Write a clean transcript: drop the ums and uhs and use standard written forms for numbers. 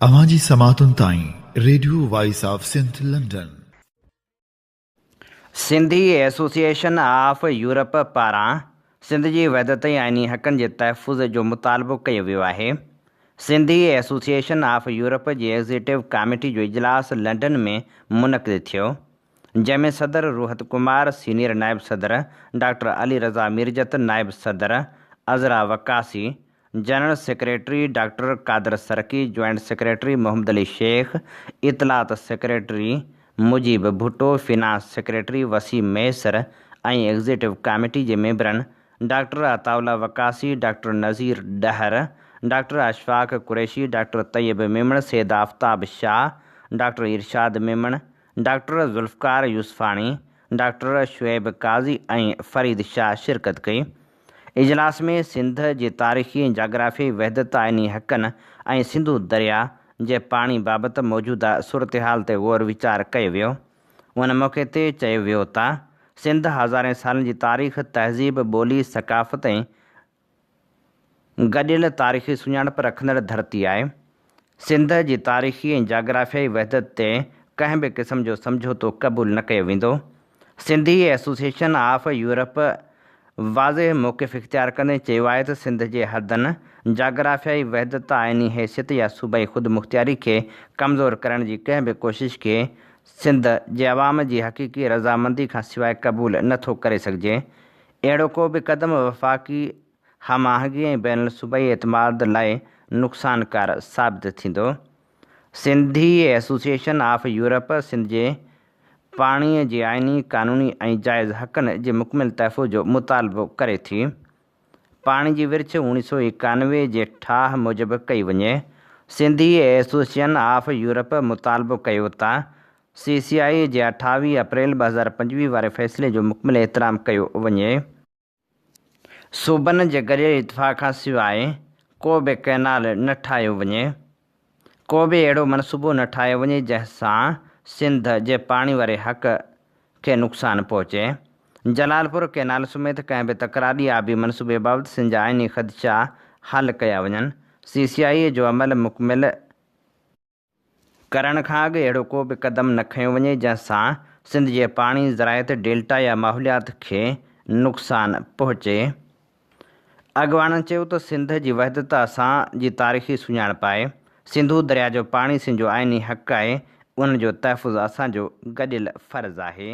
اوهان جي سماعتن تائين radio voice of Sindh London. Sindhi association of Europe پاران سنڌ جي وحدت ۽ آئيني حقن جي تحفظ جو مطالبو ڪيو ويو آهي. سنڌي ايسوسيئيشن آف يورپ جي ايگزيڪٽو ڪاميٽي جو اجلاس لنڊن ۾ منعقد ٿيو، جنهن ۾ صدر روحت ڪمار، سينيئر نائب صدر ڊاڪٽر علي رضا ميرجت، نائب صدر Azra Waqasi, general secretary doctor Qadir Sarki, joint secretary Muhammad Ali Shaikh, اطلاعات secretary Mujeeb Bhutto, finance secretary Waseem Mahesar ۽ executive committee جي ميمبرن doctor Ataullah Waqasi, doctor Nazir Dahar, doctor Ashfaq Qureshi, doctor Tayyab Memon, Syed Aftab Shah, doctor Irshad Memon, doctor Zulfiqar Yousfani, doctor Shoaib Qazi ۽ Farid Shah شرڪت ڪئي. اجلاس ۾ سنڌ جي تاريخي ۽ جاگرافيائي وحدت، آئيني حقن ۽ سنڌو درياء جي پاڻي بابت موجوده صورتحال تي غور ويچار ڪيو ويو. ان موقعي تي چيو ويو ته سنڌ هزارين سالن جي تاريخ، تهذيب، ٻولي، ثقافت ۽ گڏيل تاريخي سڃاڻپ رکندڙ ڌرتي آهي. سنڌ جي تاريخي ۽ جاگرافيائي وحدت تي ڪنهن به قسم جو سمجهوتو قبول نه ڪيو ويندو. سنڌي ايسوسيئيشن آف يورپ واضح موقف اختيار ڪندي چيو آهي ته سنڌ جي حدن، جاگرافيائي وحدت، آئيني حيثيت يا صوبائي خودمختياري کي ڪمزور ڪرڻ جي ڪنهن به ڪوشش کي سنڌ جي عوام جي حقيقي رضامندي کان سواء قبول نه ٿو ڪري سگهجي. اهڙو ڪو به قدم وفاقي هم آهنگي ۽ بين الصوبائي اعتماد لاء نقصانڪار ثابت ٿيندو. Sindhi association of Europe Sindh جي پاڻي جي آئيني، قانوني ۽ جائز حقن جي مڪمل تحفظ جو مطالبو ڪري ٿي. پاڻي جي ورڇ اوڻيهه سو ايڪانوي جي ٺاهه موجب ڪئي وڃي. سنڌي ايسوسيئن آف يورپ مطالبو ڪيو ته سي سي آء جي 28 اپريل 2025 واري فيصلي جو مڪمل احترام ڪيو وڃي. صوبن جي گڏيل اتفاق کان سواء ڪو به ڪئنال نه ٺاهيو وڃي. ڪو به اهڙو منصوبو نه ٺاهيو وڃي جنهن سان سنڌ جي پاڻي واري حق کي نقصان پهچي. جلالپور ڪئنال سميت ڪنهن به تڪراري آبي منصوبي بابت سنڌ جا آئيني خدشا حل ڪيا وڃن. سي سي آء جو عمل مڪمل ڪرڻ کان اڳ اهڙو ڪو به قدم نه کنيو وڃي جنهن سان سنڌ جي پاڻي، زراعت، ڊيلٽا يا ماحوليات کي نقصان پهچي. اڳواڻن چيو ته سنڌ جي وحدت اسان جي تاريخي سڃاڻپ آهي، سنڌو درياء جو پاڻي سنڌ جو آئيني حق آهي، ان جو تحفظ اسان جو گڏيل فرض آهي.